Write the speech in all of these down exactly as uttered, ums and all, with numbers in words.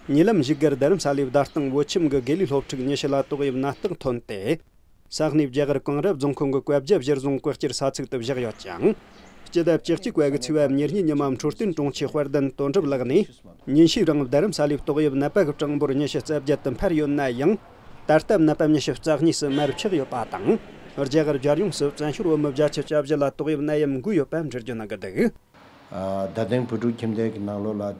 ཉེ་ལམ་བཞུགས་སྒར་རྡ་རམ་ས་ལའི་བརྡ་སྟངས་བོད་ཁྱིམ་གྱི་དགེ་ལས་སློབ་ཕྲུག་ཉི་ཤུ་ལ་ཏོག་དབྱིབས་ནད་རྟགས་ཐོན་ཏེ། ས་གནས་རྒྱ་གར་གངས་རི་རྫོང་ཁོངས་ཀྱི་བཀའ་བརྒྱད་གཞིར་བཟུང་གི་སྤྱིར་ས་ཚིགས་དུ་བཞག་ཡོད་ཅིང་། སྤྱི་ཟླ་བཅུ་གཅིག་པ་གི་ཚེས་པ་ཉེར་གཉིས་ཉི་མ་འཕྲོད་བསྟེན་དྲུང་ཆེ་དཔལ་ལྡན་དོན་གྲུབ་ལགས་ནས། ཉིན་ཤས་རིང་རྡ་རམ་ས་ལའི་ཏོག་དབྱིབས་ནད་པ་གི་གྲངས་འབོར་ཉི་ཤུ་རྩ་བརྒྱད་དུ་འཕར་ཡོད་ན་ཡང་། ད་ལྟ་ནད་པ་ཉི་ཤུ་རྩ་གཉིས་སུ་མར་ཆག་ཡོད་པ་དང་། རྒྱ་གར་རྒྱལ་ཡོངས་སུ་བཙན་བྱོལ་བོད་མི་བརྒྱད་ཅུ་གྱ་བཞི་ལ་ཏོག་དབྱིབས་ནད་ཡམས་འགོས་ཡོད་པ་འགྲེལ་བརྗོད་གནང་གི་འདུག། ཨ། རྡ་སྟེང་བོད་ཕྲུག་ཁྱིམ་སྡེ་གི་ནང་ལོགས་ལ་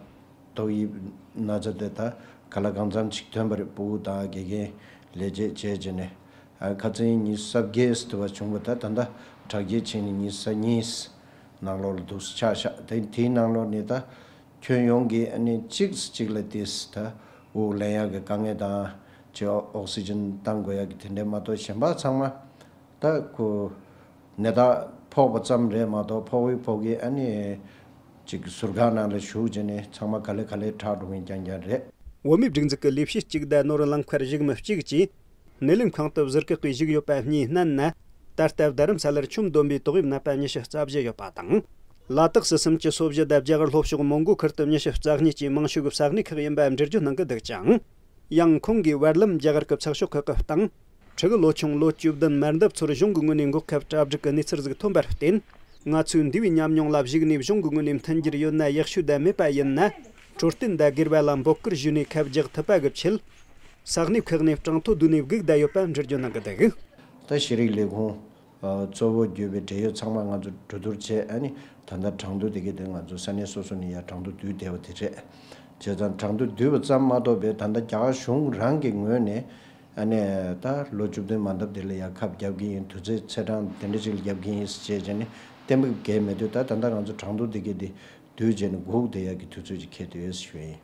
ཏོག་དབྱིབས་ན་ཚ་དེ་ད་ག་ལ་གང་འཚམ་ཅིག་ཐོན་པ་རེད། སྤུ་གུ་དང་དགེ་རྒན་ལས་བྱེད་བཅས་བྱས་ནས། ཨ། ཁ་སང་ཉི་ཤུ་རྩ་བརྒྱད་དུ་བ་བྱུང་བ་ད་ད་ལྟ་དྲག་སྐྱེད་ཕྱིན་ནས་ཉི་ཤུ་རྩ་གཉིས་ནང་ལོགས་ལ་འདུག་ཆགས་ཤག་དེ་དེའི་ནང་ལོགས་ནས་ད་ཁྱོན་ཡོངས་ཀྱི་ཨ་ནི་གཅིག་གཅིག་ལ་དེས་ད་དབུགས་ལེན་ཡག་གི་དཀའ་ངལ་དང་། ཅིག་ཨོག་སི་ཇན་བཏང་དགོས་ཡག་གི་དེ་འདྲའི་མ་གཏོགས་གཞན་པ་ཚང་མ། ད་ཁོ་ནད་རྟགས་ཕོག་པ་ཙམ་རེད་མ་གཏོགས། ཕོག་པའི་ཕོག་གི་ཨ་ནི་ཅིག་ཟུར་ཁང་ནང་ལ་བཞུགས་བྱས་ནས་ཚང་མ་ག་ལེ་ག་ལེ་དྲག་འགྲོ་མཁན་རྐྱང་རྐྱང་རེད། བོད་མིའི་སྒྲིག་འཛུགས་ཀྱི་ལས་བྱེད་གཅིག་དང་ནོར་གླིང་མཁར་བཞུགས་མི་གཅིག་བཅས་སྣེ་ལེན་ཁང་དུ་ཟུར་བཀག་གིས་བཞུགས་ཡོད་པ་གཉིས་བསྣན་ན། ད་ལྟ་རྡ་རམ་ས་ལར་ཆོམ་བསྡོམས་པའི་ཏོག་དབྱིབས་ནད་པ་ཉི་ཤུ་རྩ་བཞི་ཡོད་པ་དང་། ལ་དྭགས་སུ་སུམ་ཅུ་སོ་བཞི་དང་རྒྱ་གར་ལྷོ་ཕྱོགས་མོན་གྷོ་ཁུལ་དུ་ཉི་ཤུ་རྩ་གཉིས་བཅས་མང་ཤོས་ཀྱི་ས་གནས་ཁག་ཡིན་པ་འགྲེལ་བརྗོད་གནང་གི་འདུག་ཅིང་། ཡང་ཁོང་གིས་བར་ལམ་རྒྱ་གར་གྱི་ཚགས་ཤོག་ཁག་གི་སྟེང་། ཕྲུ་གུ་ལོ་ཆུང་ལོ་བཅུ་བདུན་མར་འདབ་ཚོར་གཞུང་གི་ངོས་ནས་འགོག་ཁབ་གྲ་སྒྲིག་གི་གནས་ཚུལ་ཟིག་ཐོན་པར་བརྟེན། ང་ཚོས་འདས་པའི་ཉམས་མྱོང་ལ་གཞིགས་ནས་གཞུང་གི་ངོས་ནས་མཐུན་འགྱུར་ཡོད་ན་ཡག་ཤོས་དང་མེད་པ་ཡིན་ན། འཕྲོད་བསྟེན་དང་སྒེར་བ་ལ་འབོད་སྐུལ་ཞུས་ནས་ཁབ་རྒྱག་ཐུབ་པ་གི་ཆེད། ས་གནས་ཁག་ནས་གྲངས་ཐོ་བསྡུས་ནས་བསྒུགས་བསྡད་ཡོད་པ་འགྲེལ་བརྗོད་གནང་གི་འདུག། ད་ཤེས་རིག་ལས་ཁུངས་གཙོ་བོ་གྱུར་པའི་འབྲེལ་ཡོད་ཚང་མ་ང་ཚོ་གྲོས་བསྡུར་བྱས། ཨ་ནི་ད་ལྟ་གྲངས་ཐོ་དེ་གའི་དེ་ང་ཚོ་ས་གནས་སོ་སོ་ནས་ཡར་གྲངས་ཐོ་བསྡུས་བསྡད་པ་དེ་རེད། བྱས་ཙང་གྲངས་ཐོ་བསྡུས་པ་ཙམ་མ་གཏོགས་པའི་ད་ལྟ་རྒྱ་གར་གཞུང་རང་གི་ངོས་ནས། ཨ་ནི་ད་ལོ་བཅུ་བདུན་མ་འདབ་དེ་ལ་ཡར་ཁབ་རྒྱབ་ཀྱི་ཡིན། དུས་ཚོད་ཚེས་གྲངས་དེ་འདྲ་ཅིག་ལ་རྒྱབ་ཀྱི་ཡིན་ཞེས་བྱས་ནས་གཏན་འབེབས་འགལ་མེད་དུས། ད་ད་ལྟ་ང་ཚོ་གྲངས་ཐོ་དེ་གའི་དེ་བསྡུས་བྱས་ནས་སྒུག་བསྡད་ཡག་གི་དུས་ཚོད་ཅིག་འཁེལ་བསྡད་ཡོད་ཞུ་ཡིན།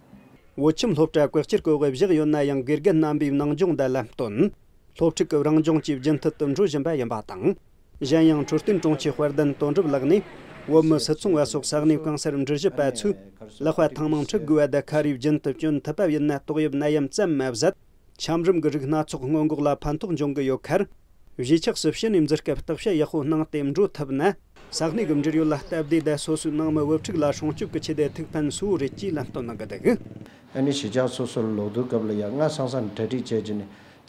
བོད་ཁྱིམ་སློབ་གྲྭ་བཀག་སྐྱིལ་བཀོད་དབྱིབས་བཞག་ཡོད་ན་ཡང་། དགེ་རྒན་རྣམ་པའི་ནང་སྦྱོང་དང་ལམ་སྟོན། སློབ་ཕྲུག་གི་རང་སྦྱོང་བཅས་རྒྱུན་མཐུད་དུ་འགྲོ་བཞིན་པ་ཡིན་པ་དང་། གཞན་ཡང་འཕྲོད་བསྟེན་དྲུང་ཆེ་དཔལ་ལྡན་དོན་གྲུབ་ལགས་ནས། བོད་མི་སིལ་ཚོང་བ་སོགས་ས་གནས་གང་སར་འགྲུལ་བཞུད་པ་ཚོས་ལག་པ་ཐེངས་མང་འཁྲུ་དགོས་པ་དང་། ཁ་རས་རྒྱུན་དུ་གྱོན་ཐུབ་པ་ཡིན་ན། ཏོག་དབྱིབས་ནད་ཡམས་ཙམ་མ་ཟད། ཆམ་རིམས་ཀྱི་རིགས་སྣ་ཚོགས་སྔོན་འགོག་ལ་ཕན་ཐོགས་འབྱུང་གི་ཡོད་ཁར། གཞིས་ཆགས་སུ་ཕྱི་ནས་འཛུལ་སྐབས་བརྟག་དཔྱད་ཡག་པོ་གནང་སྟེ་འགྲོ་ཐུབ་ན། ས་གནས་ཀྱི་འབྲེལ་ཡོད་ལ་སྟབས་བདེ་དང་། སོ་སོའི་ནང་མི་བུ་ཕྲུག་ལ་སྲུང་སྐྱོབ་ཀྱི་ཆེད་དུ་ཐུགས་ཕན་གསོས་པོ་རེད་ཅེས་ལམ་སྟོན་གནང་གི་འདུག། ཨ་ནི་གཞིས་ཆགས་སོ་སོར་ལོག་དུས་སྐབས་ལ་ཡང་སྔ་སང་སང་གྲ་སྒྲིག་བྱས་བྱས་ནས།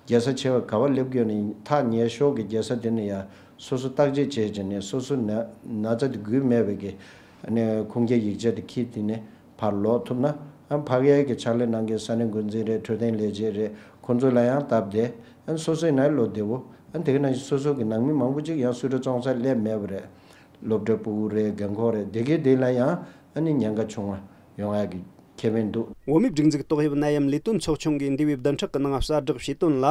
རྒྱལ་ས་ཆེ་བ་ག་པར་སླེབས་ཀྱི་ཡོད་ན་ཐག་ཉེ་ཤོས་ཀྱི་རྒྱལ་ས་དེ་ནས་ཡང་སོ་སོ་བརྟག་དཔྱད་བྱས་བྱས་ནས། སོ་སོ་ན་ན་ཚ་དེ་འགོས་མེད་པའི་གི་ཨ་ནི་ཁུངས་སྐྱེལ་ཡིག་ཆ་དེ་ཁྱེར་དེ་ནས་ཕར་ལོག་ཐུབ་ན། ཨ། ཕ་གིའི་གི་ཕྱག་ལས་གནང་མཁན་ས་གནས་འགོ་འཛིན་རེད། འཕྲོད་བསྟེན་ལས་བྱེད་རེད། ཁོང་ཚོ་ལ་ཡང་སྟབས་བདེ། ཨ། སོ་སོའི་ནང་ལོག་བདེ་པོ། ཨ། དེ་ག་ནང་བཞིན་སོ་སོ་གི་ནང་མི་མང་པོ་ཅིག་ཡང་སུ་འདྲ་བཙོང་སར་སླེབས་མེད་པ་རེད། སློབ་གྲྭ་ཕྲུ་གུ་རེད། རྒན་འཁོགས་རེད། དེ་གའི་དེ་ལ་ཡང་ཨ་ནི་ཉེན་ཁ་ཆུང་བ་ཡོང་ཡག་གི་ཁེ་ཕན་འདུག། འོས་མིའི་སྒྲིག་འཛུགས་ཏོག་དབྱིབས་ནད་ཡམས་ལས་དོན་ཚོགས་ཆུང་གིས་འདས་པའི་བདུན་ཕྲག་གི་ནང་གསལ་བསྒྲགས་བྱས་དོན་ལ།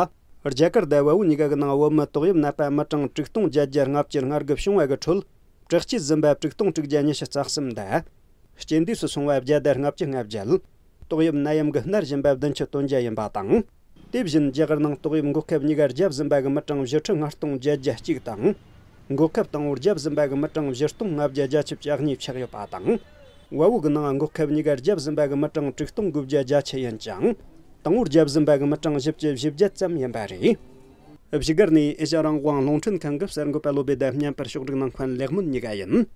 རྒྱ་གར་དང་བལ་པོ་གཉིས་ཀ་གི་ནང་བོད་མི་ཏོག་དབྱིབས་ནད་པ་མི་གྲངས་དྲུག་སྟོང་བརྒྱད་བརྒྱ་ལྔ་བཅུ་ང་དགུ་བྱུང་བ་གི་ཁྲོད། དྲག་སྐྱེད་ཟིན་པ་དྲུག་སྟོང་དྲུག་བརྒྱ་ཉི་ཤུ་རྩ་གསུམ་དང་། རྐྱེན་འདས་སུ་སོང་བ་བརྒྱ་དང་ལྔ་བཅུ་ང་བརྒྱད། ཏོག་དབྱིབས་ནད་ཡམས་ཀྱིས་མནར་བཞིན་པ་བདུན་ཅུ་དོན་བརྒྱད་ཡིན་པ་དང་། དེ་བཞིན་རྒྱ་གར་ནང་ཏོག་དབྱིབས་འགོག་ཁབ་གཉིས་ཀ་བརྒྱབ་ཟིན་པ་གི་མི་གྲངས་བཞི་ཁྲི་ལྔ་སྟོང་བརྒྱད་བརྒྱ་གཅིག་དང་། འགོག་ཁབ་དང་པོ་བརྒྱབ་ཟིན་པ་གི་མི་གྲངས་བཞི་སྟོང་ལྔ་བརྒྱ་བརྒྱད་ཅུ་གྱ་གཉིས་ཆགས་ཡོད་པ་དང་། བལ་པོ་གི་ནང་འགོག་ཁབ་གཉིས་ཀ་བརྒྱབ་ཟིན་པ་གི་མི་གྲངས་དྲུག་སྟོང་དགུ་བརྒྱ་བརྒྱད་ཅུ་ཡིན་ཅིང་། དང་པོ་བརྒྱབ་ཟིན་པ་གི་མི་གྲངས་བཞི་བཅུ་ཞེ་བརྒྱད་ཙམ་ཡིན་པ་རེད། བཞུགས་སྒར་ནས་ཨེ་ཤ་རང་དབང་རླུང་འཕྲིན་ཁང་གི་གསར་འགོད་པ་བློ་བདེ་དང་། སྙན་པར་ཕྱོགས་སྒྲིག་གནང་མཁན་ལེགས་སྨོན་གཉིས་ཀ་ཡིན།